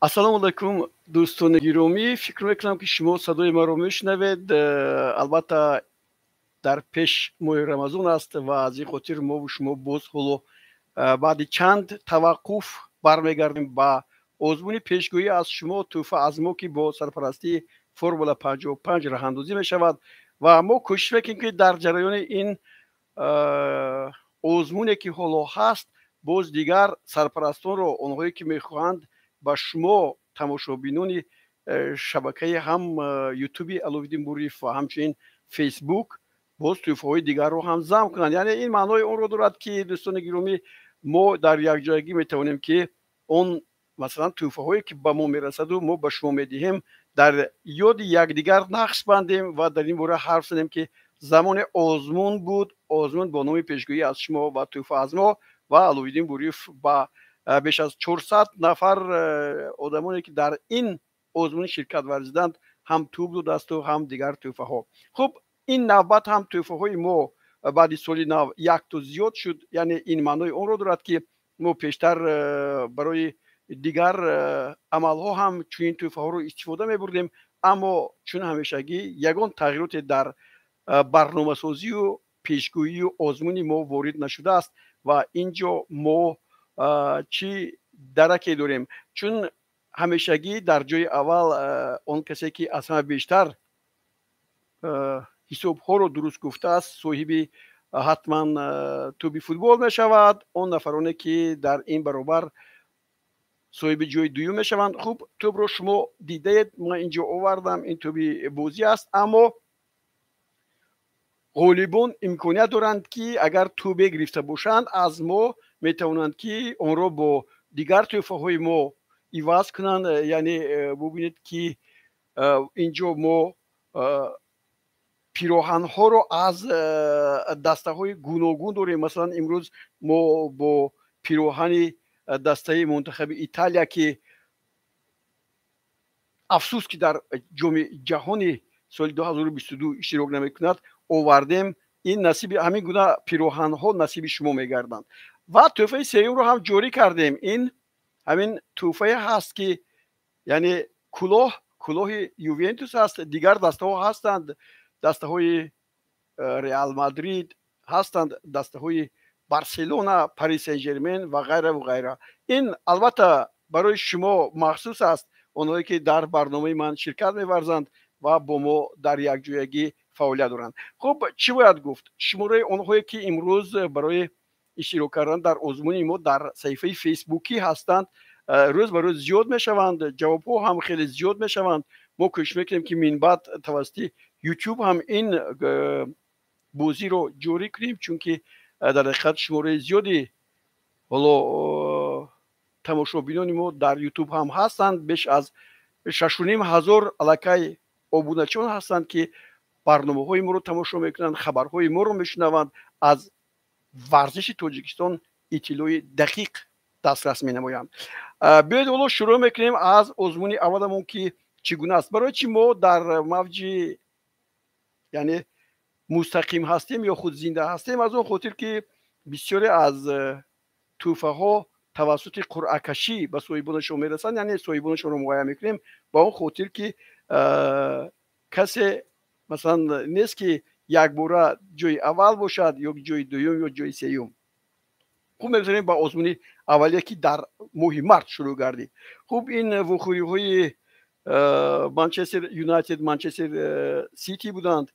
Ассалому алайкум, дӯстони гиромӣ. Фикр мекунам, ки шумо садои маро мешунавед. Албатта, дар пеш моҳи Рамазон аст ва аз ин хотир мову шумо боз ҳоло баъди чанд таваққуф бармегардем ба озмуни пешгӯӣ аз шумо, тӯҳфа аз мо, ки бо сарпарастии Формула 55 роҳандозӣ мешавад. Ва мо кӯшиш мекунем, ки дар ҷараёни ин озмуне, ки ҳоло ҳаст, боз дигар сарпарастонро, онҳое ки мехоҳанд ба шумо, тамошобинони шабакаи ҳам Ютуби Аловиддин Буриев ва ҳамчунин Фейсбук, боз тӯҳфаҳои дигарро ҳам зам кунанд. Яъне ин маънои онро дорад, ки, дӯстони гиромӣ, мо дар якҷоягӣ метавонем, ки он, масалан, тӯҳфаҳое ки ба мо мерасаду мо ба шумо медиҳем, дар ёди якдигар нақш бандем ва дар ин бора ҳарф занем, ки замоне озмун буд, озмун бо номи пешгӯӣ аз шумо ва тӯҳфа аз мо. Ва Аловиддин Буриев ба беш аз 400 нафар одамоне, ки дар ин озмун ширкат варзиданд, ҳам тӯб додасту ҳам дигар тӯҳфаҳо. Хуб, ин навбат ҳам тӯҳфаҳои мо баъди соли нав якто зиёд шуд. Яъне ин маънои онро дорад, ки мо пештар барои дигар амалҳо ҳам чунин тӯҳфаҳоро истифода мебурдем, аммо чун ҳамешагӣ ягон тағйироте дар барномасозию пешгӯию озмуни мо ворид нашудааст. Ва ин ҷо мо чӣ дараке дорем? Чун ҳамешагӣ дар ҷои аввал он касе, ки аз ҳама бештар ҳисобҳоро дуруст гуфтааст, соҳиби ҳатман тӯби футбол мешавад. Он нафароне, ки дар ин баробар соҳиби ҷои дуюм мешаванд, хуб, тӯбро шумо дидаед, ман ин ҷо овардам, ин тӯби бозӣ аст. Аммо ғолибон имконият доранд, ки агар тӯбе гирифта бошанд аз мо, метавонанд, ки онро бо дигар тӯҳфаҳои мо иваз кунанд. Яъне бубинед, ки ин ҷо мо пироҳанҳоро аз дастаҳои гуногун дорем. Масалан, имрӯз мо бо пироҳани дастаи мунтахаби Италия, ки афсӯс, ки дар Ҷоми ҷаҳони соли 2022 иштирок намекунад, овардем. Ин насиби, ҳамин гуна пироҳанҳо насиби шумо мегарданд. Ва тӯҳфаи сеюмро ҳам ҷорӣ кардем. Ин ҳамин тӯҳфае ҳаст, ки яъне кулоҳ, кулоҳи Ювентус аст. Дигар дастаҳо ҳастанд, дастаҳои Реал Мадрид ҳастанд, дастаҳои Барселона, Пари Сен Жермен ва ғайраву ғайра. Ин албатта барои шумо махсус аст, онҳое ки дар барномаи ман ширкат меварзанд ва бо мо дар якҷоягӣ фаъолият доранд. Хуб, чӣ бояд гуфт? Шумораи онҳое, ки имрӯз барои иштирок кардан дар озмуни мо дар саҳифаи фейсбукӣ ҳастанд, рӯз ба рӯз зиёд мешаванд, ҷавобҳо ҳам хеле зиёд мешаванд. Мо кӯшиш мекунем, ки минбаъд тавассути Ютуб ҳам ин бозиро ҷорӣ кунем, чунки дар ҳақиқат шумораи зиёди ҳоло тамошобинони мо дар Ютуб ҳам ҳастанд. Беш аз 6500 аллакай обуначиён ҳастанд, ки барномаҳои моро тамошо мекунанд, хабарҳои моро мешунаванд, аз варзиши Тоҷикистон иттилои дақиқ дастрас менамоянд. Биёед, ҳоло шурӯъ мекунем аз озмуни авваламон, ки чӣ гуна аст, барои чӣ мо дар мавҷи, яъне мустақим ҳастем ё худ зинда ҳастем. Аз он хотир, ки бисёре аз тӯҳфаҳо тавассути қуръакашӣ ба соҳибонашон мерасанд, яъне соҳибонашонро муайян мекунем. Ба он хотир, ки касе, масалан, нест, ки якбора ҷои аввал бошад ё ҷои дуюм ё ҷои сеюм. Хуб, мегузарем ба озмуни аввалие, ки дар моҳи март шурӯъ гардид. Хуб, ин вохӯриҳои Манчестер Юнайтед, Манчестер Сити буданд.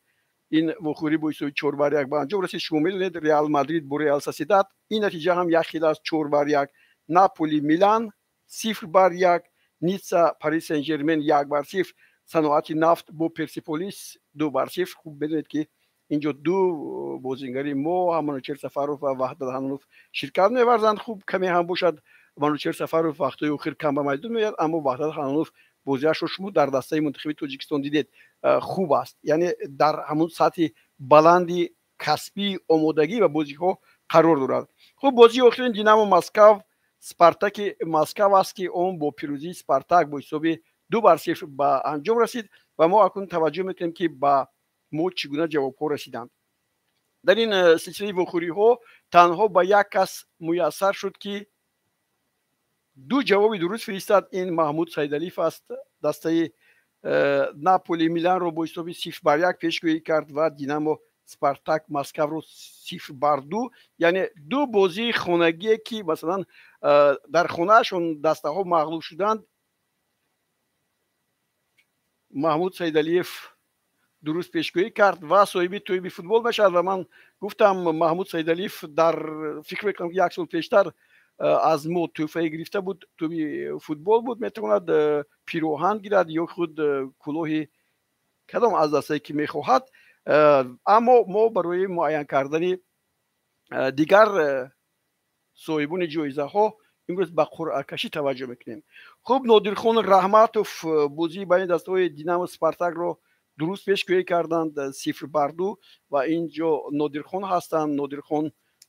Ин вохӯрӣ бо ҳисоби 4-1 ба анҷом расид, шумо медонед. Реал Мадрид бо Реал Сосьедад, ин натиҷа ҳам як хел аст, 4-1. Наполи, Милан 0-1, Ницца, Пари Сен Жермен 1-0, Саноати Нафт бо Персиполис 2-0. Хуб медонед, ки инҷо ду бозингари мо, ҳам Манучер Сафаров ва Ваҳдат Ҳанонов, ширкат меварзанд. Хуб, каме ҳам бошад, Манучер Сафаров вақтҳои охир кам ба майдон меояд, аммо Ваҳдат Ҳанонов бозиашро шумо дар дастаи мунтахаби Тоҷикистон дидед, хуб аст, яъне дар ҳамун сатҳи баланди касбии омодагӣ ва бозиҳо қарор дорад. Хуб, бозии охирин Динамо Москав, Спартаки Москав аст, ки он бо пирӯзии Спартак бо ҳисоби 2-0 ба анҷом расид. Ва мо акнун таваҷҷӯҳ мекунем, ки ба мо чӣ гуна ҷавобҳо расиданд. Дар ин силсилаи вохӯриҳо танҳо ба як кас муяссар шуд, ки Ду ҷавоби дуруст фиристад. Ин Маҳмуд Саидалиев аст. Дастаи Наполи Миланро бо ҳисоби 0-1 пешгӯӣ кард ва Динамо Спартак Москваро 0-2. Яъне ду бозии хонагие, ки масалан дар хонаашон дастаҳо мағлуб шуданд, Маҳмуд Саидалиев дуруст пешгӯӣ кард ва соҳиби тӯби футбол мешавад. Ва ман гуфтам, Маҳмуд Саидалиев дар фикр мекунам, ки як сол пештар аз мо тӯҳфае гирифта буд, тӯби футбол буд. Метавонад пироҳан гирад ё худ кӯлоҳи кадом аз дастае, ки мехоҳад. Аммо мо барои муайян кардани дигар соҳибони ҷоизаҳо имрӯз ба қуръакашӣ таваҷҷӯҳ мекунем. Хуб, Нодирхон Раҳматов бозии байни дастаҳои Динамо Спартакро дуруст пешгӯӣ карданд, 0-2, ва ин ҷо Нодирхон ҳастанд. Нодирхон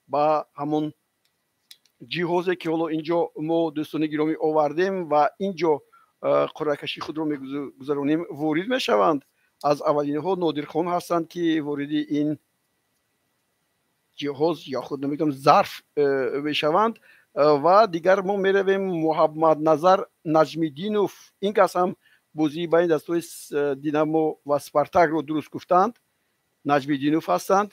ба ҳамон ҷиҳозе, ки ҳоло ин ҷо мо, дӯстони гиромӣ, овардем ва ин ҷо қуръакашии худро мегузаронем, ворид мешаванд. Аз аввалинҳо Нодирхон ҳастанд, ки вориди ин ҷиҳоз ё худ намедонам зарф мешаванд. Ва дигар мо меравем Муҳаммадназар Наҷмиддинов. Ин кас ҳам бозии байни дастаҳои Динамо ва Спартакро дуруст гуфтанд. Наҷмиддинов ҳастанд.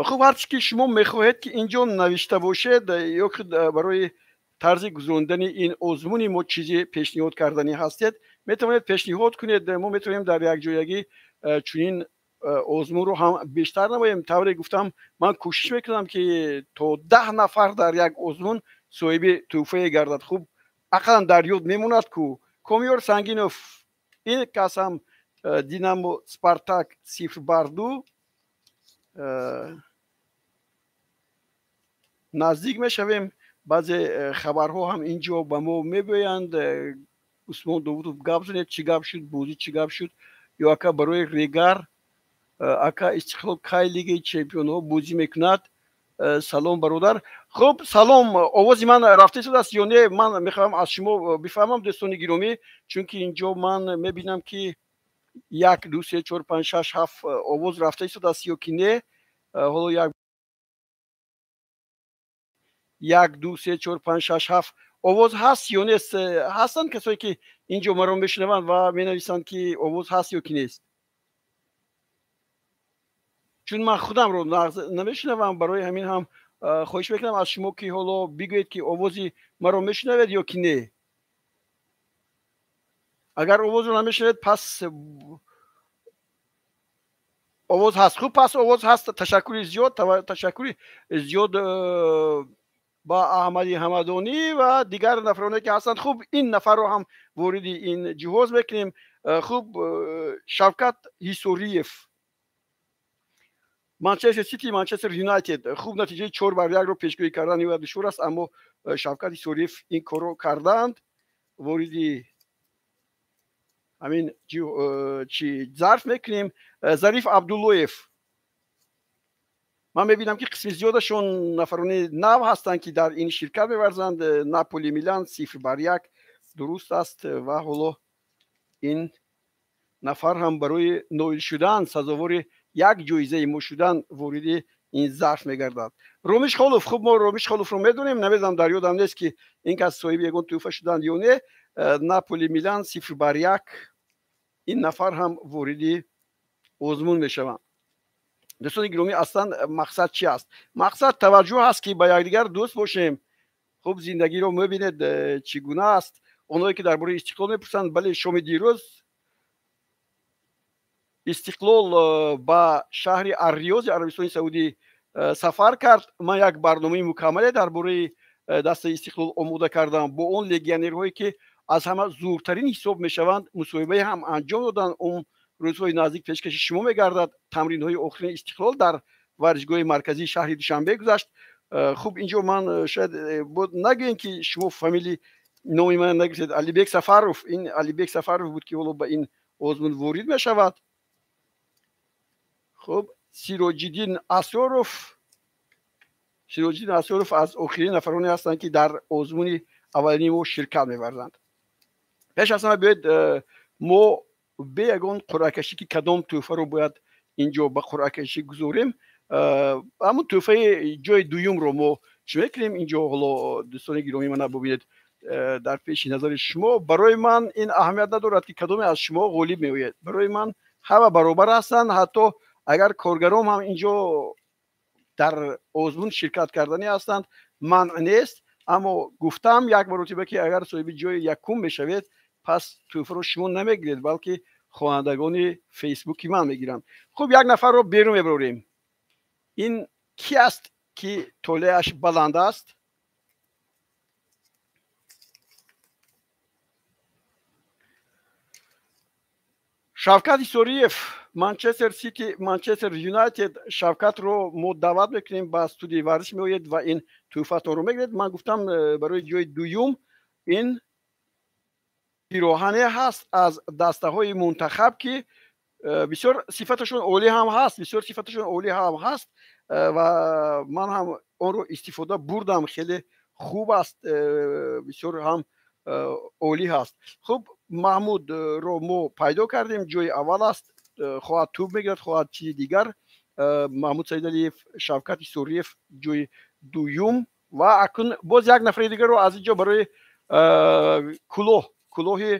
Хуб, ҳарчи ки шумо мехоҳед, ки ин ҷо навишта бошед ё худ барои тарзи гузарондани ин озмуни мо чизе пешниҳод карданӣ ҳастед, метавонед пешниҳод кунед. Мо метавонем дар якҷоягӣ чунин озмунро ҳам бештар намоем. Тавре гуфтам, ман кӯшиш мекунам, ки то 10 нафар дар як озмун соҳиби тӯҳфае гардад. Хуб, ақаллан дар ёд мемонад ку. Комёр Сангинов, ин кас ҳам Динамо Спартак 0-2. Наздик мешавем. Баъзе хабарҳо ҳам ин ҷо ба мо мегӯянд: Усмон Довудов, гап занед, чӣ гап шуд, бозӣ чӣ гап шуд? Ё ака, барои Регар, ака, Истиқлол кай Лигаи чемпионҳо бозӣ мекунад? Салом, бародар. Хуб, салом. Овози ман рафта истодааст ё не? Ман мехоҳам аз шумо бифаҳмам, дӯстони гиромӣ, чунки ин ҷо ман мебинам, ки як, ду, се, чор, панҷ, шаш, ҳафт, овоз рафта истодааст ё ки не. Ҳоло як, як, ду, се, чор, панҷ, шаш, ҳафт, овоз ҳаст ё нест? Ҳастанд касое, ки ин ҷо маро мешунаванд ва менависанд, ки овоз ҳаст ё ки нест? Чун ман худамро намешунавам, барои ҳамин ҳам хоҳиш мекунам аз шумо, ки ҳоло бигӯед, ки овози маро мешунавед ё ки не. Агар овозро намешунавед, пас овоз ҳаст. Хуб, пас овоз ҳаст. Ташаккури зиёд, ташаккури зиёд ба Аҳмади Ҳамадонӣ ва дигар нафароне, ки ҳастанд. Хуб, ин нафарро ҳам вориди ин ҷиҳоз мекунем. Хуб, Шавкат Ҳисориев, Манчестер Сити, Манчестер Юнайтед. Хуб, натиҷаи 4-1-ро пешгӯӣ кардан ниҳоят душвор аст, аммо Шавкат Ҳисориев ин корро кардаанд. Вориди ҳамин чи зарф мекунем. Зариф Абдуллоев. Ман мебинам, ки қисми зиёдашон нафарони нав ҳастанд, ки дар ин ширкат меварзанд. Наполи Милан 0-1 дуруст аст ва ҳоло ин нафар ҳам барои ноил шудан, сазовори як ҷоизаи мо шудан, вориди ин зарф мегардад. Ромиш Холов. Хуб, мо Ромиш Холовро медонем. Намедонам, дар ёдам нест, ки ин кас соҳиби ягон тӯҳфа шуданд ё не. Наполи Милан 0-1, ин нафар ҳам вориди озмун мешаванд. Дӯстони гиромӣ, аслан мақсад чи аст? Мақсад таваҷҷӯҳ аст, ки ба якдигар дӯст бошем. Хуб, зиндагиро мебинед, чӣ гуна аст. Онҳое, ки дар бораи Истиқлол мепурсанд, бале, шоми дирӯз Истиқлол ба шаҳри Арриёзи Арабистони Саудӣ сафар кард. Ман як барномаи мукаммале дар бораи дастаи Истиқлол омода кардам. Бо он легионерҳое, ки аз ҳама зуртарин ҳисоб мешаванд, мусоҳибае ҳам анҷом доданд. Он рӯзҳои наздик пешкаши шумо мегардад. Тамринҳои охирини Истиқлол дар варзишгоҳи марказии шаҳри Душанбе гузашт. Хуб, инҷо ман шояд нагӯем, ки шумо фамили номи ман нагирифтед. Алибек Сафаров, ин Алибек Сафаров буд, ки ҳоло ба ин озмун ворид мешавад. Хуб, Сироҷиддин Асроров. Сироҷиддин Асроров аз охирин нафароне ҳастанд, ки дар озмуни аввалини мо ширкат меварзанд. Пеш аз ҳама биёед, мо бе ягон қуръакашӣ, ки кадом тӯҳфаро бояд инҷо ба қуръакашӣ гузорем. Ҳамун тӯҳфаи ҷои дуюмро мо чӣ мекунем инҷо? Ҳоло, дӯстони гиромӣ, мана бубинед, дар пеши назари шумо. Барои ман ин аҳамият надорад, ки кадоме аз шумо ғолиб меояд. Барои ман ҳама баробар ҳастанд, ҳатто агар коргаром ҳам инҷо дар озмун ширкат карданӣ ҳастанд, манъ нест. Аммо гуфтам як маротиба, ки агар соҳиби ҷои якум мешавед, пас тӯҳфаро шумо намегиред, балки хонандагони Фейсбуки ман мегиранд. Хуб, як нафарро берун мебарорем. Ин ки аст, ки толеаш баланд аст? Шавкат Исориев, Манчестер Сити, Манчестер Юнайтед. Шавкатро мо даъват мекунем, ба студияи варзиш меоед ва ин тӯҳфатонро мегиред. Ман гуфтам, барои ҷои дуюм ин пироҳане ҳаст аз дастаҳои мунтахаб, ки бисёр сифаташон олӣ ҳам ҳаст, бисёр сифаташон олӣ ҳам ҳаст, ва ман ҳам онро истифода бурдам, хеле хуб аст, бисёр ҳам олӣ ҳаст. Хуб, Маҳмудро мо пайдо кардем, ҷои аввал аст, хоҳад тӯб мегирад, хоҳад чизи дигар. Маҳмуд Саидалиев, Шавкат Исориев ҷои дуюм. Ва акнун боз як нафари дигарро аз инҷо барои кулоҳ, кулоҳи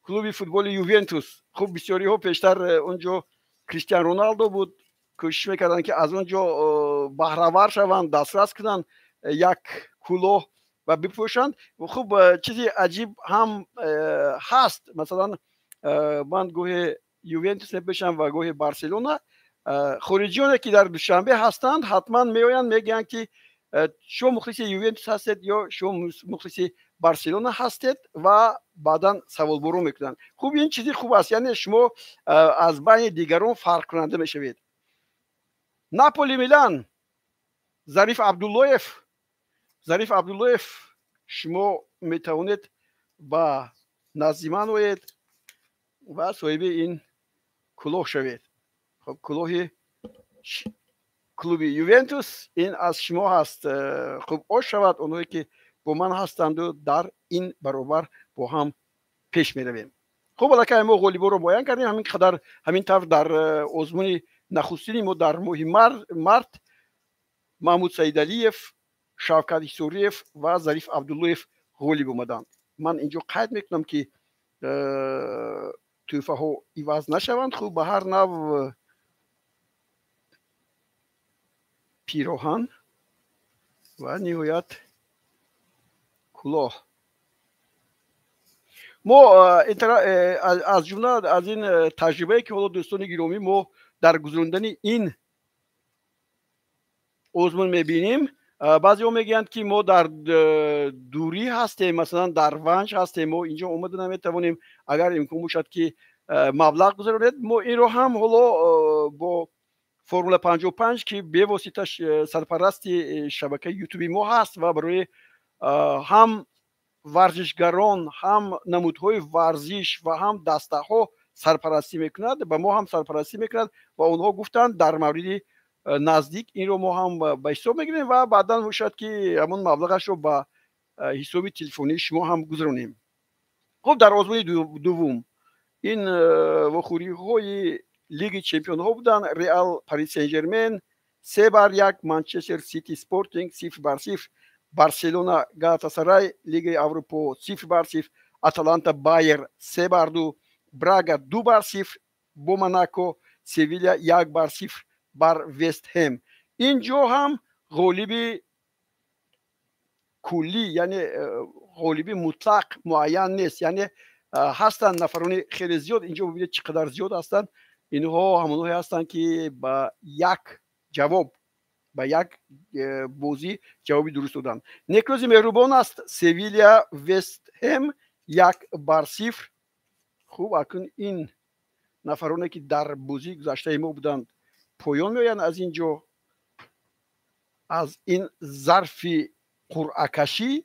клуби футболи Ювентус. Хуб, бисёриҳо пештар онҷо Криштиан Роналдо буд, кӯшиш мекарданд, ки аз он ҷо баҳравар шаванд, дастрас кунанд як кулоҳ ва бипӯшанд. Хуб, чизи аҷиб ҳам ҳаст. Масалан, ман гоҳе Ювентус мепӯшам ва гоҳе Барселона. Хориҷионе, ки дар Душанбе ҳастанд, ҳатман меоянд, мегӯянд, ки шумо мухлиси Ювентус ҳастед ё шумо мухлиси Барселона ҳастед, ва баъдан саволборон мекунанд. Хуб, ин чизи хуб аст, яъне шумо аз байни дигарон фарқкунанда мешавед. Наполи, Милан, Зариф Абдуллоев. Зариф Абдуллоев, шумо метавонед ба назди ман оед ва соҳиби ин кулоҳ шавед. Хуб, кулоҳи клуби Ювентус ин аз шумо ҳаст. Хуб, ош шавад онҳое, ки бо ман ҳастанду дар ин баробар бо ҳам пеш меравем. Хуб, аллакай мо ғолиборо муайян кардем. Ҳамин қадар, ҳамин тавр дар озмуни нахустини мо дар моҳи март Маҳмуд Саидалиев, Шавкат Ҳисориев ва Зариф Абдуллоев ғолиб омаданд. Ман инҷо қайд мекунам, ки тӯҳфаҳо иваз нашаванд. Хуб, ба ҳар нав пироҳан ва ниҳоят кулоҳ. Мо аз ҷумла аз ин таҷрибае, ки ҳоло, дӯстони гиромӣ, мо дар гузарондани ин озмун мебинем, баъзеҳо мегӯянд, ки мо дар дурӣ ҳастем, масалан, дар Ванҷ ҳастем, мо инҷо омада наметавонем, агар имкон бошад, ки маблағ гузаронед. Мо инро ҳам ҳоло бо Формула 55, ки бевосита сарпарасти шабакаи Ютуби мо ҳаст ва барои ҳам варзишгарон, ҳам намудҳои варзиш ва ҳам дастаҳо сарпарастӣ мекунад, ба мо ҳам сарпарастӣ мекунад, ва онҳо гуфтанд, дар мавриди наздик инро мо ҳам ба ҳисоб мегирем ва баъдан мешавад, ки ҳамон маблағашро ба ҳисоби телефонии шумо ҳам гузаронем. Хуб, дар озмуни дуввум ин вохӯриҳои Лиги чемпионҳо буданд. Реал, Парис Сен Жермен 3-1, Манчестер Сити, Спортинг 0-0, Барселона, Галатасарай, Лигаи Аврупо 0-0, Аталанта, Байер 3-2, Брага 2-0 бо Монако, Севиля 1-0 бар Вестҳем. Ин ҷо ҳам ғолиби куллӣ, яъне ғолиби мутлақ муайян нест, яъне ҳастанд нафарони хеле зиёд. Инҷо бибинед, чӣ қадар зиёд ҳастанд. Инҳо ҳамонҳое ҳастанд, ки ба як ҷавоб, ба як бозӣ ҷавоби дуруст доданд. Некрӯзи меҳрубон аст, Севилия, Вестҳем 1-0. Хуб, акнун ин нафароне, ки дар бозии гузаштаи мо буданд, поён меоянд аз ин ҷо, аз ин зарфи қуръакашӣ,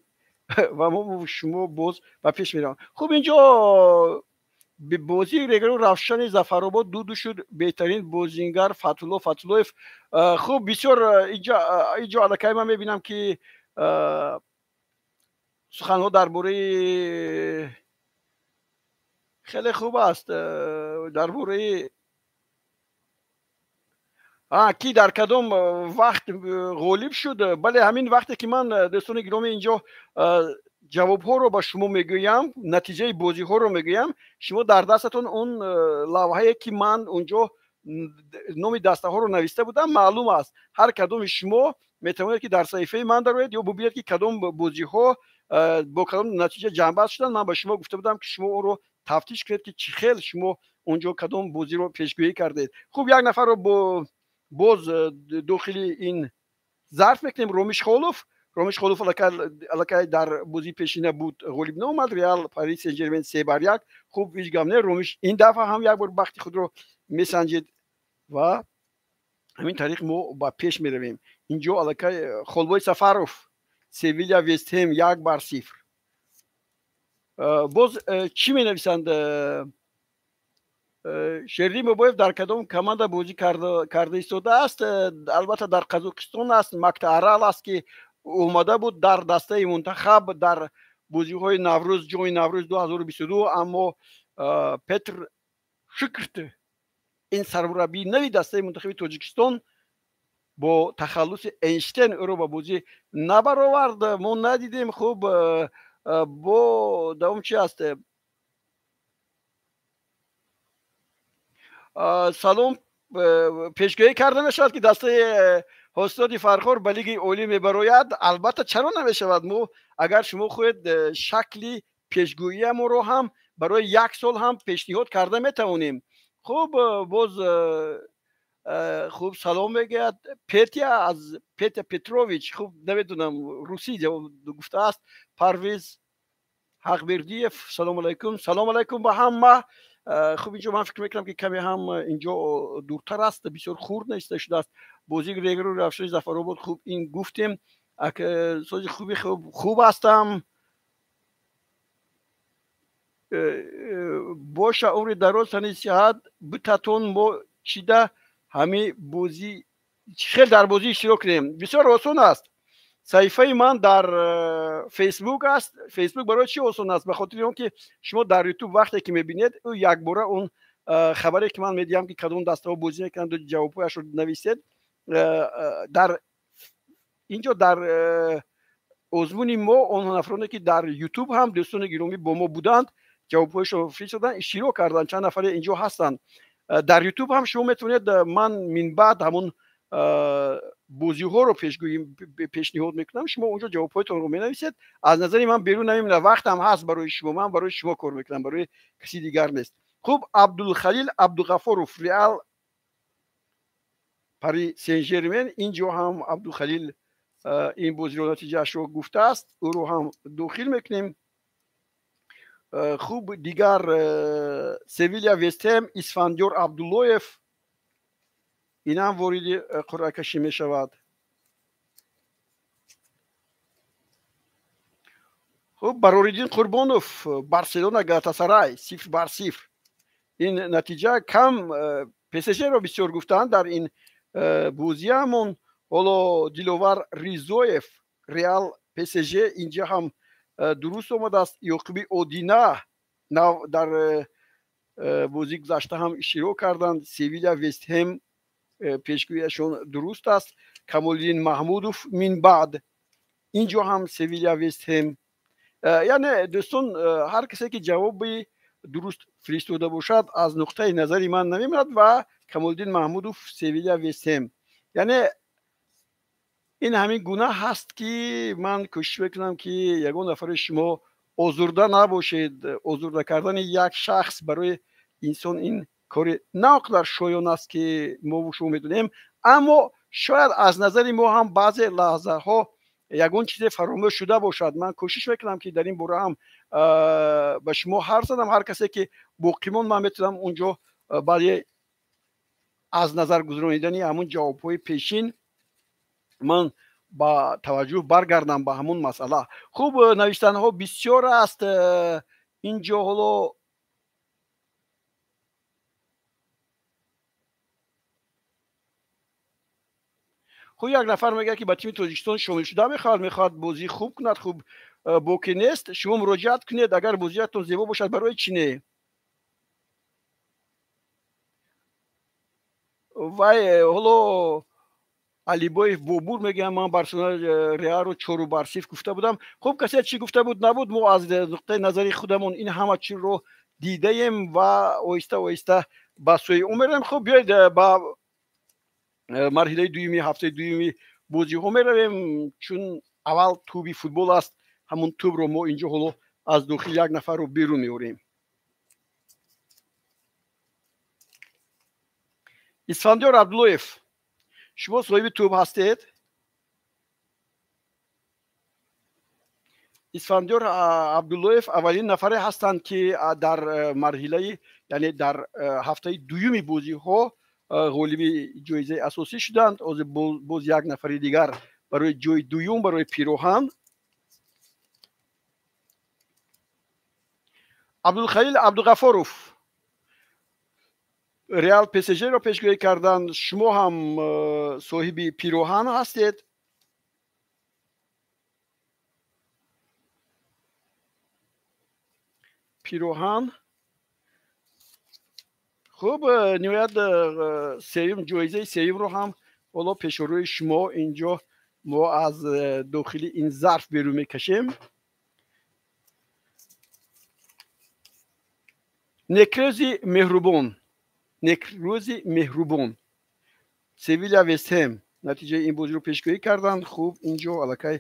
ва мо шумо боз ба пеш меравам. Хуб, инҷо бозии Регар, Равшани Зафаробод 2-2 шуд. Беҳтарин бозингар Фатулло Фатуллоев. Хуб, бисёр инҷо аллакай ман мебинам, ки суханҳо дар бораи, хеле хуб аст, дар бораи Ки дар кадом вақт ғолиб шуд? Бале, ҳамин вақте ки ман, дӯстони гиромӣ, инҷо ҷавобҳоро ба шумо мегӯям, натиҷаи бозиҳоро мегӯям, шумо дар дастатон он лавҳае ки ман онҷо номи дастаҳоро нависта будам, маълум аст. Ҳар кадоми шумо метавонед ки дар саҳифаи ман дароед ё бубинед ки кадом бозиҳо бо кадом натиҷа ҷамъбаст шуданд. Ман ба шумо гуфта будам ки шумо онро тафтиш кунед ки чӣ хел шумо онҷо кадом бозиро пешгӯӣ кардед. Хуб, як нафарро боз дохили ин зарф мекунем. Ромиш Холов. Ромиш Холов аллакай дар бозии пешина буд, ғолиб наомад. Реал Пари Сен-Жермен 3-1. Хуб, ҳеҷ гап не, Ромиш ин дафъа ҳам як бор бахти худро месанҷид ва ҳамин тариқ мо ба пеш меравем. Инҷо аллакай Холбой Сафаров, Севиля Вестҳем 1-0. Боз чӣ менависанд? Шерли Мобоев дар кадом команда бозӣ карда истодааст? Албатта дар Қазоқистон аст, Мактаарал аст ки омада буд дар дастаи мунтахаб дар бозиҳои Наврӯз, ҷоми Наврӯз 2022, аммо Петр Шикрт, ин сармураббии нави дастаи мунтахаби Тоҷикистон, бо тахаллуси Эйнштейн ӯро ба бозӣ набаровард. Мо надидем. Хуб, бо давом чи аст? Салом, пешгӯӣ карда мешавад ки дастаи ҳосилоти Фархор ба лигаи олӣ мебарояд? Албатта, чаро намешавад? Мо агар шумо хоҳед, шакли пешгӯиямонро ҳам барои як сол ҳам пешниҳод карда метавонем. Хуб, боз хуб салом мегӯяд Петя аз Петя Петрович. Хуб, намедонам, русӣ ҷавоб гуфтааст. Парвиз Ҳақбердиев, салому алайкум. Салому алайкум ба ҳама. Хуб, инҷо ман фикр мекунам ки каме ҳам инҷо дуртар аст, бисёр хурд нависта шудааст. Бозии Регру Равшани Зафаробод. Хуб, ин гуфтем. Сози хуби хуб ҳастам. Боша, умри дароз, тани сиҳат битатон. Мо чида ҳами бозӣ хел дар бозӣ иштирок кунем? Бисёр осон аст. Саҳифаи ман дар Фейсбук аст. Фейсбук барои чӣ осон аст? Ба хотири он ки шумо дар Ютуб вақте ки мебинед, ӯ якбора он хабаре ки ман медиҳам ки кадом дастаҳо бозӣ мекунанд, ҷавобҳояшро нависед. Дар инҷо дар озмуни мо он нафароне ки дар Ютуб ҳам, дӯстони гиромӣ, бо мо буданд, ҷавобҳояшро фиристоданд, иштирок карданд, чанд нафаре инҷо ҳастанд. Дар Ютуб ҳам шумо метавонед, ман минбаъд ҳамон бозиҳоро пешниҳод мекунам, шумо онҷо ҷавобҳоятонро менависед. Аз назари ман берун намемонад, вақтам ҳаст барои шумо, ман барои шумо кор мекунам, барои каси дигар нест. Хуб, Абдулхалил Абдуғафоров, Реал Пари Сен-Жермен. Инҷо ҳам Абдулхалил ин бозиро натиҷаашро гуфтааст, ӯро ҳам дохил мекунем. Хуб, дигар Севиля Вестҳем, Исфандиёр Абдуллоев, инам вориди қуръакашӣ мешавад. Хуб, Барориддин Қурбонов, Барселона Галатасарай 0-0. Ин натиҷа кам ПСЖ-ро бисёр гуфтанд дар ин бозиамон. Ҳоло Диловар Ризоев, Реал ПСЖ, инҷа ҳам дуруст омадааст. Ёқуби Одина нав дар бозӣ гузашта ҳам иштирок карданд. Севиля Вестҳем пешгӯияшон дуруст аст. Камолиддин Маҳмудов минбаъд инҷо ҳам Севиля Вестҳем. Яъне дӯстон, ҳар касе ки ҷавоби дуруст фиристода бошад, аз нуқтаи назари ман намемонад ва Камолиддин Маҳмудов, Севиля Вестҳем. Яъне ин ҳамин гуна ҳаст ки ман кӯшиш мекунам ки ягон нафари шумо озурда набошед. Озурда кардани як шахс барои инсон ин кори на он қадар шоён аст ки мо шумо медонем, аммо шояд аз назари мо ҳам баъзе лаҳзаҳо ягон чизе фаромӯш шуда бошад. Ман кӯшиш мекунам ки дар ин бора ҳам ба шумо ҳарф задам. Ҳар касе ки боқӣ монд, ман метавонам онҷо баъди аз назар гузаронидани ҳамун ҷавобҳои пешин ман ба таваҷҷӯҳ баргардам ба ҳамун масъала. Хуб, навиштанҳо бисёр аст инҷо. Ҳоло хуб, як нафар мегӯяд ки ба тими Тоҷикистон шомил шуда мехоҳад, мехоҳад бозӣ хуб кунад. Хуб, боке нест, шумо муроҷиат кунед, агар бозиятон зебо бошад, барои чӣ не? Вай ҳоло Алибоев Бобур мегӯям, ман Барселона Реалро 4-0 гуфта будам. Хуб, касе чӣ гуфта буд набуд, мо аз нуқтаи назари худамон ин ҳама чизро дидаем ва оҳиста оҳиста ба сӯи он меравем. Хуб, биёед ба марҳилаи дуюми ҳафтаи дуюми бозиҳо меравем, чун аввал тӯби футбол аст. Ҳамон тӯбро мо инҷо ҳоло аз дохил як нафарро берун меорем. Исфандиёр Абдуллоев, шумо соҳиби тӯб ҳастед. Исфандиёр Абдуллоев аввалин нафаре ҳастанд, ки дар марҳилаи, яъне дар ҳафтаи дуюми бозиҳо ғолиби ҷоизаи асосӣ шуданд. Ҳозир боз як нафари дигар барои ҷои дуюм, барои пироҳан. Абдулхалил Абдуғафоров Реал ПСЖ-ро пешгӯӣ карданд. Шумо ҳам соҳиби пироҳан ҳастед. Пироҳан. Хуб, ниҳоят сеюм, ҷоизаи сеюмро ҳам ҳоло пешорӯи шумо инҷо мо аз дохили ин зарф берун мекашем. Некрӯзи меҳрубон, Некрӯзи меҳрубон, Севиля Вестҳем натиҷаи ин бозиро пешгӯӣ карданд. Хуб, инҷо аллакай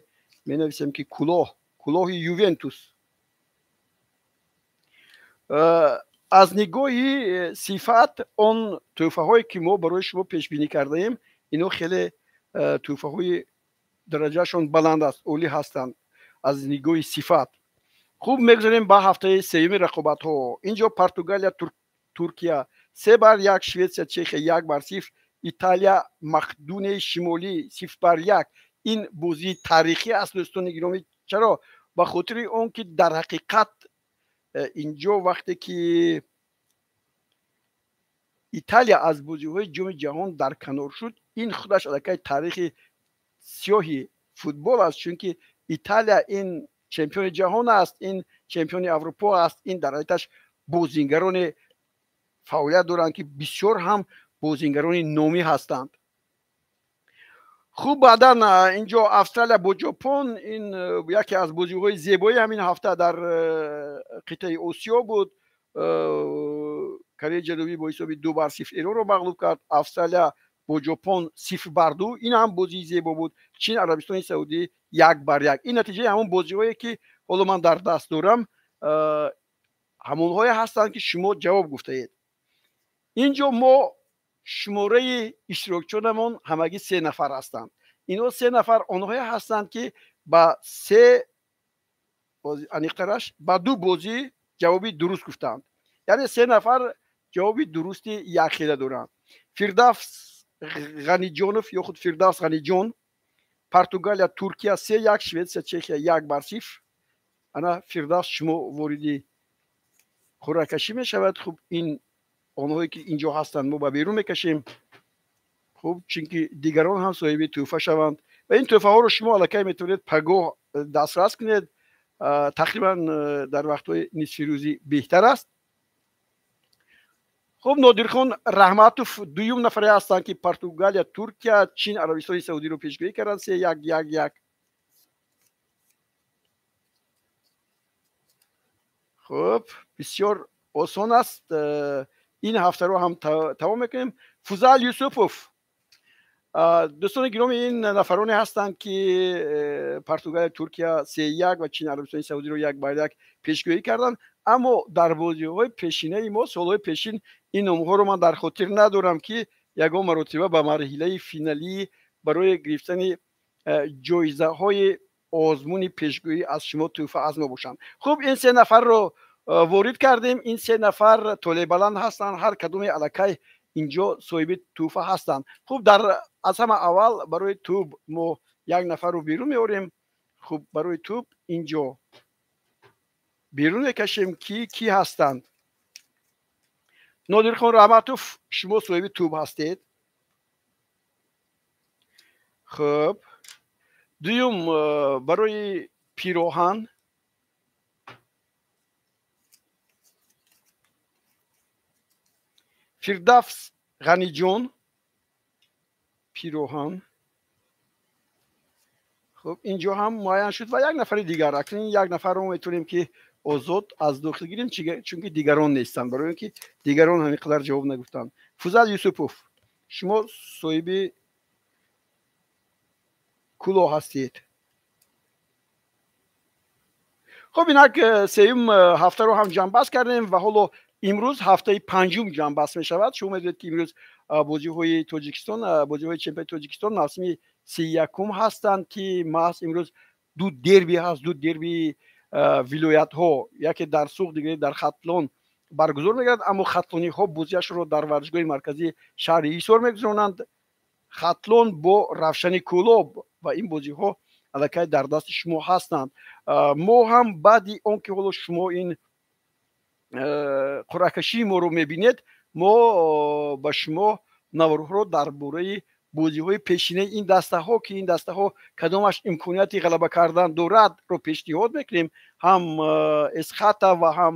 менависем, ки кулоҳ, кулоҳи Ювентус. Аз нигоҳи сифат он тӯҳфаҳое ки мо барои шумо пешбинӣ кардаем, ино хеле тӯҳфаҳои дараҷаашон баланд аст, олӣ ҳастанд аз нигоҳи сифат. Хуб, мегузарем ба ҳафтаи сеюми рақобатҳо. Инҷо Португалия Туркия 3-1, Шветсия Чехия 1-0, Италия Мақдунияи Шимолӣ 0-1. Ин бозии таърихӣ аст, дӯстони гиромӣ. Чаро? Ба хотири он ки дар ҳақиқат инҷо вақте ки Италия аз бозиҳои ҷоми ҷаҳон дар канор шуд, ин худаш аллакай таърихи сиёҳи футбол аст, чунки Италия ин чемпиони ҷаҳон аст, ин чемпиони Аврупо аст, ин дар ҳайаташ бозингарони фаъолият доранд, ки бисёр ҳам бозингарони номӣ ҳастанд. Хуб, баъдан инҷо Австралия бо Ҷопон, ин яке аз бозиҳои зебои ҳамин ҳафта дар қитъаи Осиё буд. Кореяи Ҷанубӣ бо ҳисоби 2-0 Эронро мағлуб кард. Австралия бо Ҷопон 0-2, ин ҳам бозии зебо буд. Чин Арабистони Саудӣ 1-1. Ин натиҷаи ҳамон бозиҳое ки ҳоло ман дар даст дорам, ҳамонҳое ҳастанд, ки шумо ҷавоб гуфтаед. Инҷо мо шумораи иштирокчиёнамон ҳамагӣ 3 нафар ҳастанд. Инҳо 3 нафар онҳое ҳастанд, ки ба се аниқтараш ба 2 бозӣ ҷавоби дуруст гуфтанд. Яъне 3 нафар ҷавоби дурусти якхела доранд. Фирдавс Ғаниҷонов ё худ Фирдавс Ғаниҷон, Португалия Туркия 3-1, Шветсия Чехия 1-0. Ана Фирдавс, шумо вориди қуръакашӣ мешавад. Хуб, ин онҳое ки инҷо ҳастанд мо ба берун мекашем. Хуб, чунки дигарон ҳам соҳиби тӯҳфа шаванд ва ин тӯҳфаҳоро шумо аллакай метавонед пагоҳ дастрас кунед. Тақрибан дар вақтҳои нисфирӯзӣ беҳтар аст. Хуб, Нодирхон Раҳматов дуюм нафаре ҳастанд, ки Португалия Туркия, Чин Арабистони Саудиро пешгӯӣ карданд 3-1 1-1. Хуб, бисёр осон аст. Ин ҳафтаро ҳам тамом мекунем. Фузал Юсупов, дӯстони гиромӣ, ин нафароне ҳастанд, ки Португалия Туркия 3-1 ва Чин Арабистони Саудиро 1-1 пешгӯӣ карданд. Аммо дар бозиҳои пешинаи мо, солҳои пешин, ин номҳоро ман дар хотир надорам, ки ягон маротиба ба марҳилаи финалӣ барои гирифтани ҷоизаҳои озмуни пешгӯӣ аз шумо тӯҳфа аз мо бошанд. Хуб, ин 3 нафарро ворид кардем. Ин 3 нафар толеъбаланд ҳастанд, ҳар кадоме аллакай инҷо соҳиби тӯҳфа ҳастанд. Хуб, дар аз ҳама аввал барои тӯб мо як нафарро берун меорем. Хуб, барои тӯб инҷо берун мекашем, ки кӣ ҳастанд. Нодирхон Раҳматов, шумо соҳиби тӯб ҳастед. Хуб, дуюм барои пироҳан Фирдавс Ғаниҷон, Пироҳан. Хуб, инҷо ҳам муайян шуд ва як нафари дигар. Акнун як нафарро метавонем, ки озод аз дохил гирем, чунки дигарон нестанд, барои он ки дигарон ҳамин қадар ҷавоб нагуфтанд. Фузал Юсупов, шумо соҳиби кулоҳ ҳастед. Хуб, инак сеюм ҳафтаро ҳам ҷамъбаст кардем ва ҳоло имрӯз ҳафтаи панҷум ҷамъбаст мешавад. Шумо медонед, ки имрӯз бозиҳои Тоҷикистон, бозиҳои чемпионати Тоҷикистон мавсими 31-ум ҳастанд, ки маҳз имрӯз ду дерби ҳаст, ду дерби вилоятҳо, яке дар Суғд, дигаре дар Хатлон баргузор мегардад, аммо хатлониҳо бозиашро дар варзишгоҳи марказии шаҳри Ҳисор мегузаронанд. Хатлон бо Равшани Кӯлоб, ва ин бозиҳо аллакай дар дасти шумо ҳастанд. Мо ҳам баъди он ки ҳоло шумо ин қуръакашии моро мебинед, мо ба шумо наворҳоро дар бораи бозиҳои пешинаи ин дастаҳо, ки ин дастаҳо кадомаш имконияти ғалаба кардан дорад, ро пешниҳод мекунем. Ҳам Эсхата ва ҳам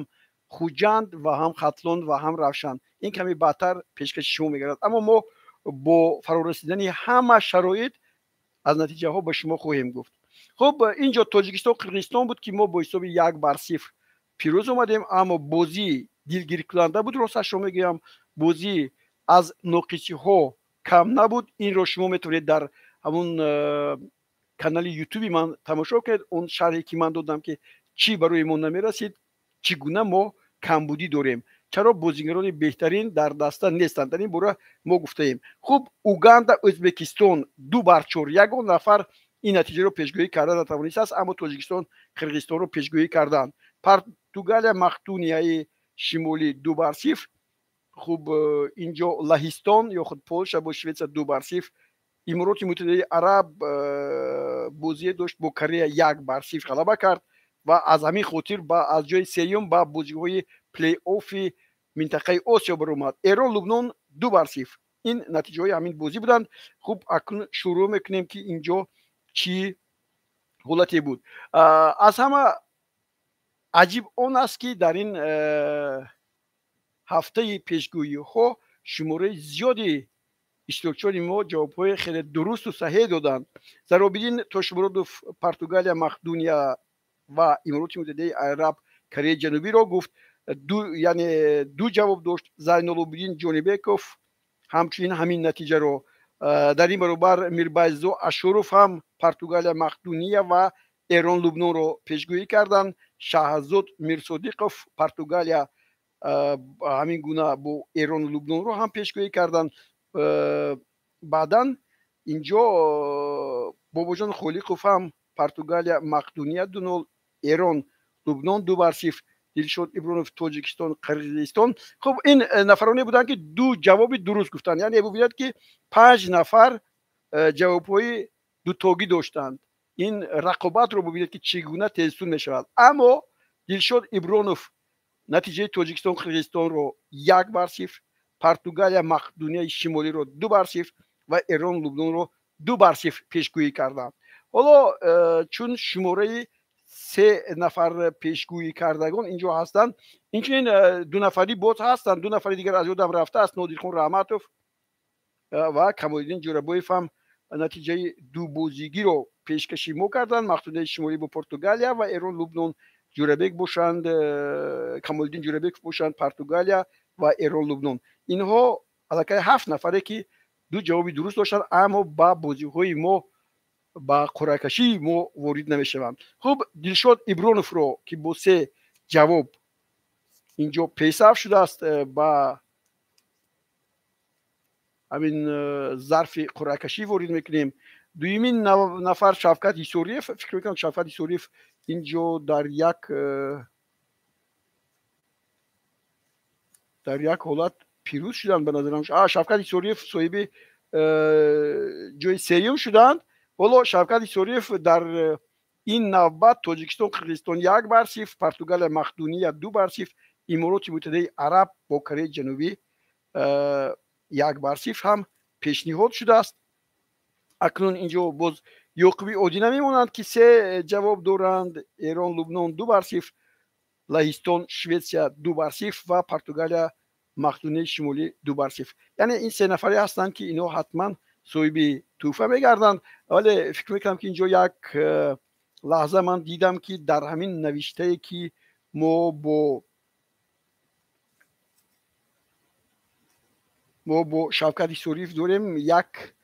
Хуҷанд ва ҳам Хатлон ва ҳам Равшан. Ин каме баъдтар пешкаши шумо мегардад, аммо мо бо фарорасидани ҳама шароит аз натиҷаҳо ба шумо хоҳем гуфт. Хуб, инҷо Тоҷикистон Қирғизистон буд, ки мо бо ҳисоби 1-0 пирӯз омадем, аммо бозӣ дилгиркунанда буд, росташро мегӯям. Бозӣ аз ноқисиҳо кам набуд. Инро шумо метавонед дар ҳамун канали ютуби ман тамошо кунед, он шарҳе ки ман додам, ки чӣ барои мо намерасид, чӣ гуна мо камбудӣ дорем, чаро бозигарони беҳтарин дар даста нестанд. Дар ин бора мо гуфтаем. Хуб, Уганда Ӯзбекистон 2-4. Ягон нафар ин натиҷаро пешгӯӣ карда натавонистааст, аммо Тоҷикистон Қирғизистонро пешгӯӣ карданд. Португалия Мақдунияи Шимолӣ 2-0. Хуб, инҷо Лаҳистон ё худ Полша бо Шветсия 2-0. Имороти Муттаҳидаи Араб бозие дошт бо Корея, 1-0 ғалаба кард ва аз ҳамин хотир аз ҷои сеюм ба бозиҳои плей-оффи минтақаи Осиё баромад. Эрон Лубнон 2-0. Ин натиҷаҳои ҳамин бозӣ буданд. Хуб, акнун шурӯъ мекунем, ки инҷо чӣ ҳолате буд. Аз ҳама аҷиб он аст, ки дар ин ҳафтаи пешгӯиҳо шумораи зиёди иштирокчиёни мо ҷавобҳои хеле дурусту саҳеҳ доданд. Заробиддин Тошмуродов Португалия Мақдуния ва Имороти Муттаҳидаи Араб Кореяи Ҷанубиро гуфт, яъне ду ҷавоб дошт. Зайнолобиддин Ҷонибеков ҳамчунин ҳамин натиҷаро. Дар ин баробар Мирбайзо Ашуров ҳам Португалия Мақдуния ва Эрон Лубнонро пешгӯӣ карданд. Шаҳзод Мирсодиқов Португалия ҳамин гуна бо Эрону Лубнонро ҳам пешгӯӣ карданд. Баъдан инҷо Бобоҷон Холиқов ҳам Португалия Мақдуния 2-0, Эрон Лубнон 2-0, Дилшод Ибронов Тоҷикистон Қирғизистон. Хуб, ин нафароне буданд, ки ду ҷавоби дуруст гуфтанд. Яъне бубинед, ки 5 нафар ҷавобҳои дутогӣ доштанд. Ин рақобатро бубинед, ки чӣ гуна тезтун мешавад. Аммо Дилшод Ибронов натиҷаи Тоҷикистон Қирғизистонро 1-0, Португалия Мақдунияи Шимолиро 2-0 ва Эрон Лубнонро 2-0 пешгӯӣ карданд. Ҳоло чун шумораи 3 нафар пешгӯӣ кардагон инҷо ҳастанд, инчунин ду нафарӣ боз ҳастанд, ду нафари дигар аз ёдам рафтааст, Нодирхон Раҳматов ва Камолиддин Ҷӯрабоев ҳам натиҷаи дубозигиро пешкаши мо карданд. Мақдунияи Шимолӣ бо Португалия ва Эрон Лубнон Ҷӯрабек бошанд, Камолиддин Ҷӯрабеков бошанд Португалия ва Эрон Лубнон. Инҳо аллакай 7 нафаре, ки ду ҷавоби дуруст доштанд, аммо ба бозиҳои мо, ба қуръакашии мо ворид намешаванд. Хуб, Дилшод Иброновро, ки бо 3 ҷавоб инҷо пешсаф шудааст, ба ҳамин зарфи қуръакашӣ ворид мекунем. Дуюмин нафар Шавкат Ҳисориев. Фикр мекунам, Шавкат Ҳисориев инҷо дар як ҳолат пирӯз шуданд, ба назарам. Шавкат Ҳисориев соҳиби ҷои сеюм шуданд. Ҳоло Шавкат Ҳисориев дар ин навбат Тоҷикистон Қирғизистон 1-0, Португалия Мақдуния 2-0, Имороти Муттаҳидаи Араб бо Кореяи Ҷанубӣ 1-0 ҳам пешниҳод шудааст. Акнун инҷо боз Ёқуби Одина мемонанд, ки се ҷавоб доранд: Эрон Лубнон 2-0, Лаҳистон Шветсия 2-0 ва Португалия Мақдунияи Шимолӣ 2-0. Яъне ин се нафаре ҳастанд, ки инҳо ҳатман Соҳиби тӯҳфа мегарданд. Вале фикр мекунам, ки инҷо як лаҳза ман дидам, ки дар ҳамин навиштае, ки мо бо Шавкат Ҳисориев дорем, як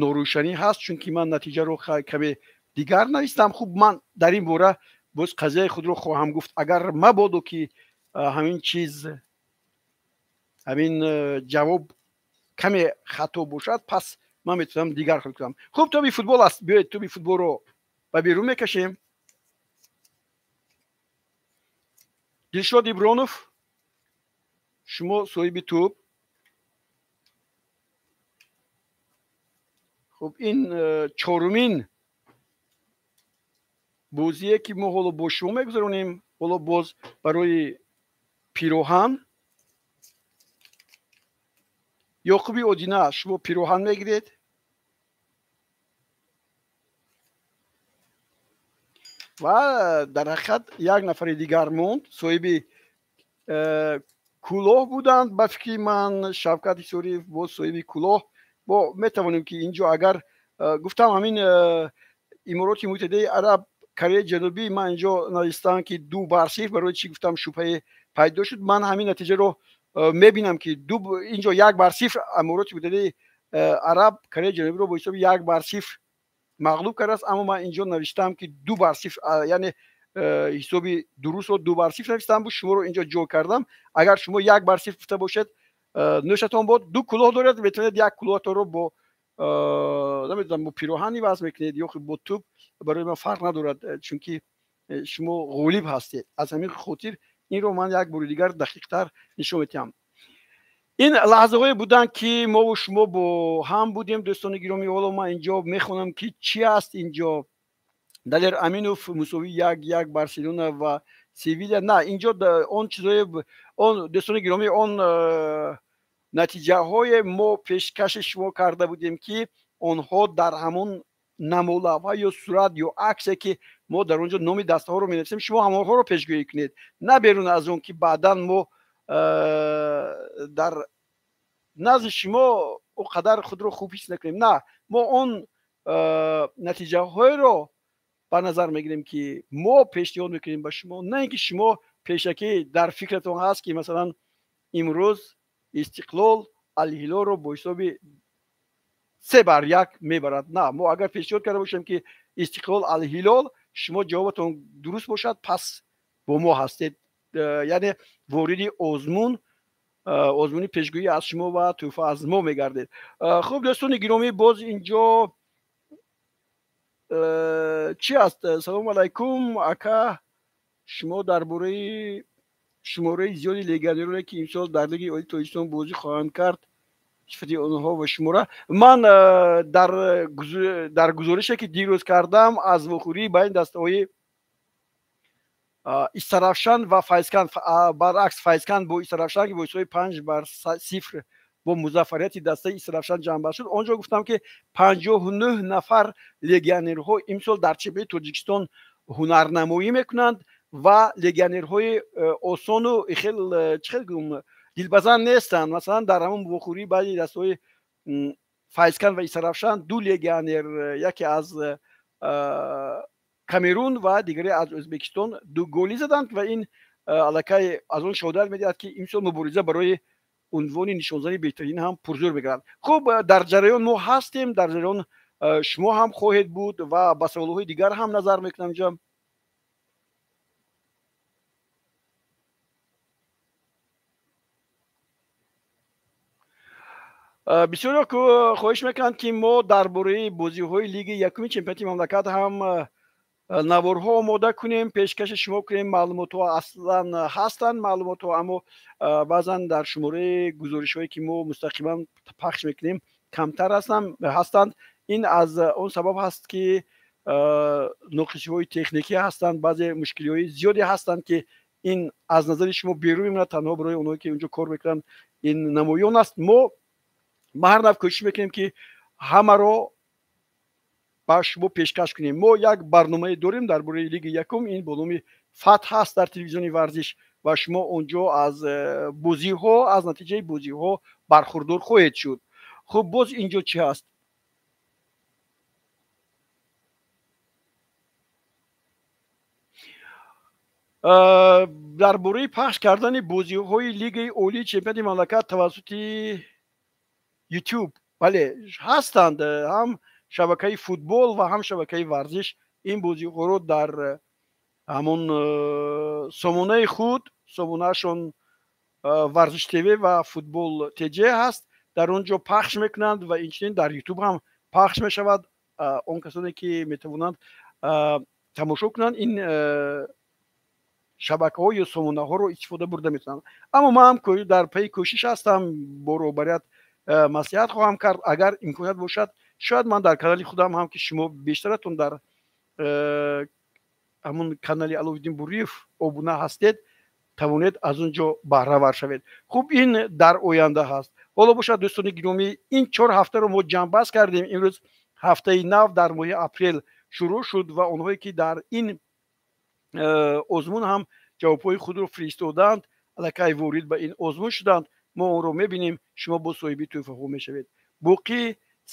норӯшанӣ ҳаст, чунки ман натиҷаро каме дигар навистам. Хуб, ман дар ин бора боз қазияи худро хоҳам гуфт, агар мабодо ки ҳамин чиз, ҳамин ҷавоб каме хато бошад, пас ман метавонам дигар хел кунам. Хуб, тӯби футбол аст. Биёед, тӯби футболро ба берун мекашем. Дилшод Ибронов, шумо соҳиби тӯб. Хуб, ин чорумин бозие, ки мо ҳоло бо шумо мегузаронем. Ҳоло боз барои пироҳан, Ёқуби Одина, шумо пироҳан мегиред ва дар ҳақиқат як нафари дигар монд. Соҳиби кӯлоҳ буданд, ба фикри ман, Шавкат Ҳисориев боз соҳиби кӯлоҳ. Бо метавонем, ки инҷо агар гуфтам, ҳамин Имороти Муттаҳидаи Араб, Кореяи Ҷанубӣ, ман инҷо навистам, ки 2-0. Барои чӣ гуфтам, шубҳае пайдо шуд. Ман ҳамин натиҷаро мебинам, ки инҷо 1-0 Амороти Муттаҳидаи Араб Кореяи Ҷанубиро бо ҳисоби 1-0 мағлуб кардааст, аммо ман инҷо навиштам, ки 2-0, яъне ҳисоби дурустро 2-0 навистам буд, шуморо инҷо ҷо кардам. Агар шумо 1-0 гуфта бошед, нӯшатон бод. Ду кӯлоҳ доред, метавонед як кӯлоҳатонро бо, намедонам, бо пироҳан иваз мекунед ё бо тӯб, барои ман фарқ надорад, чунки шумо ғолиб ҳастед. Аз ҳамин хотир инро ман як бори дигар дақиқтар нишон медиҳам. Ин лаҳзаҳое буданд, ки мову шумо бо ҳам будем, дӯстони гиромӣ. Ҳоло ман инҷо мехонам, ки чӣ аст инҷо. Далер Аминов, мусовӣ 1-1 Барселона ва Севиля. На, инҷо он чизое, он, дӯстони гиромӣ, он натиҷаҳое мо пешкаши шумо карда будем, ки онҳо дар ҳамон намолавҳа ё сурат ё аксе, ки мо дар он ҷо номи дастаҳоро менависем, шумо ҳамонҳоро пешгӯӣ кунед, на берун аз он, ки баъдан мо дар назди шумо о қадар худро хуб ҳис накунем. На, мо он натиҷаҳоеро ба назар мегирем, ки мо пешниҳод мекунем ба шумо, на ин ки шумо пешакӣ дар фикратон ҳаст, ки масалан имрӯз Истиқлол Алҳилолро бо ҳисоби 3-1 мебарад. На, мо агар пешниҳод карда бошем, ки Истиқлол, Алҳилол, шумо ҷавобатон дуруст бошад, пас бо мо ҳастед, яъне вориди озмуни пешгӯӣ аз шумо ва тӯҳфа аз мо мегардед. Хуб, дӯстони гиромӣ, боз инҷо чӣ аст? Салому алайкум, ака. Шумо дар бораи шумораи зиёди легионероне, ки имсол дар Лигаи Олии Тоҷикистон бозӣ хоҳанд кард, сифати онҳо ва шумора. Ман дар гузорише, ки дирӯз кардам аз вохӯрии байни дастаҳои Истаравшан ва Файзканд, баръакс, Файзканд бо Истаравшан, ки бо ҳисоби 5-0 бо музаффарияти дастаи Истаравшан ҷамъбаст шуд, он ҷо гуфтам, ки 59 нафар легионерҳо имсол дар чемпионати Тоҷикистон ҳунарнамоӣ мекунанд ва легионерҳои осону хел, чӣ хел гӯм, дилбазан нестанд. Масалан, дар ҳамон вохӯрии баъди дастаҳои Файзканд ва Истаравшан ду легионер, яке аз Камерун ва дигаре аз Ӯзбекистон, ду голӣ заданд ва ин аллакай аз он шаҳодат медиҳад, ки имсол мубориза барои унвони нишонзани беҳтарин ҳам пурзӯр мегардад. Хуб, дар ҷараён мо ҳастем, дар ҷараён шумо ҳам хоҳед буд ва ба саволҳои дигар ҳам назар мекунам инҷа. Бисёриҳо хоҳиш мекунанд, ки мо дар бораи бозиҳои лиги якуми чемпионати мамлакат ҳам наворҳо омода кунем, пешкаши шумо кунем. Маълумотҳо аслан ҳастанд, маълумотҳо, аммо баъзан дар шумораи гузоришҳое, ки мо мустақиман пахш мекунем, камтар ҳастанд. Ин аз он сабаб ҳаст, ки ноқисиҳои техникӣ ҳастанд, баъзе мушкилиҳои зиёде ҳастанд, ки ин аз назари шумо берун мемонад, танҳо барои онҳое, ки унҷо кор мекунанд, ин намоён аст. Мо ба ҳар нав кӯшиш мекунем, ки ҳамаро ба шумо пешкаш кунем. Мо як барномае дорем дар бораи лиги якум, ин бо номи Фатҳ ҳаст дар телевизиони Варзиш ва шумо он ҷо аз бозиҳо, аз натиҷаи бозиҳо бархурдор хоҳед шуд. Хуб, боз ин ҷо чӣ ҳаст? Дар бораи пахш кардани бозиҳои Лигаи Олии чемпионати мамлакат тавассути YouTube, бале, ҳастанд ҳам шабакаи футбол ва ҳам шабакаи варзиш ин бозиҳоро дар ҳамон сомонаи худ, сомонаашон Варзиш ТВ ва Футбол ТЖ ҳаст, дар он ҷо пахш мекунанд ва инчунин дар YouTube ҳам пахш мешавад. Он касоне ки метавонанд тамошо кунанд, ин шабакаҳо ё сомонаҳоро истифода бурда метавонанд. Аммо ман ҳам дар пайи кӯшиш ҳастам, бо роҳбарият маслиҳат хоҳам кард, агар имконият бошад, шояд ман дар канали худам ҳам, ки шумо бештаратон дар ҳамон канали Аловиддин Буриев обуна ҳастед, тавонед аз он ҷо баҳравар шавед. Хуб, ин дар оянда ҳаст. Ҳоло бошад, дӯстони гиромӣ, ин 4 ҳафтаро мо ҷамъбаст кардем. Имрӯз ҳафтаи нав дар моҳи апрел шурӯъ шуд ва онҳое ки дар ин озмун ҳам ҷавобҳои худро фиристоданд, аллакай ворид ба ин озмун шуданд, мо онро мебинем, шумо бо соҳиби тӯҳфаҳо мешавед. Боқӣ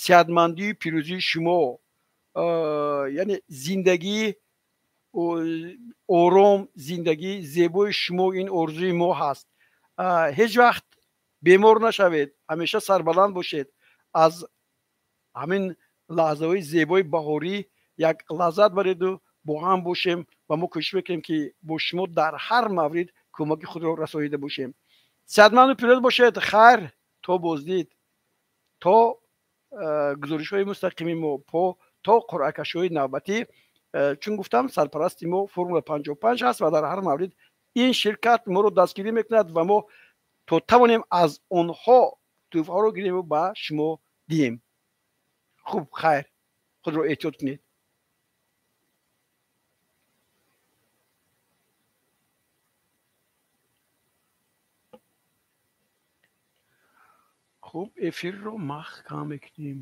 сеҳатмандию пирӯзии шумо, яъне зиндагии ором, зиндагии зебои шумо ин орзуи мо ҳаст. Ҳеҷ вақт бемор нашавед, ҳамеша сарбаланд бошед. Аз ҳамин лаҳзаҳои зебои баҳорӣ як лаззат бареду бо ҳам бошем ва мо кӯшиш мекунем, ки бо шумо дар ҳар маврид кӯмаки худро расонида бошем. Сеҳатманду пирӯз бошед. Хайр, то боздид, то гузоришҳои мустақими мо, то қуръакашиҳои навбатӣ. Чун гуфтам, сарпарасти мо Формула 55 ҳаст ва дар ҳар маврид ин ширкат моро дастгирӣ мекунад ва мо то тавонем аз онҳо тӯҳфаҳоро гирему ба шумо диҳем. Хуб, хайр, худро эҳтиёт кунед. Хуб, эфирро маҳкам мекунем.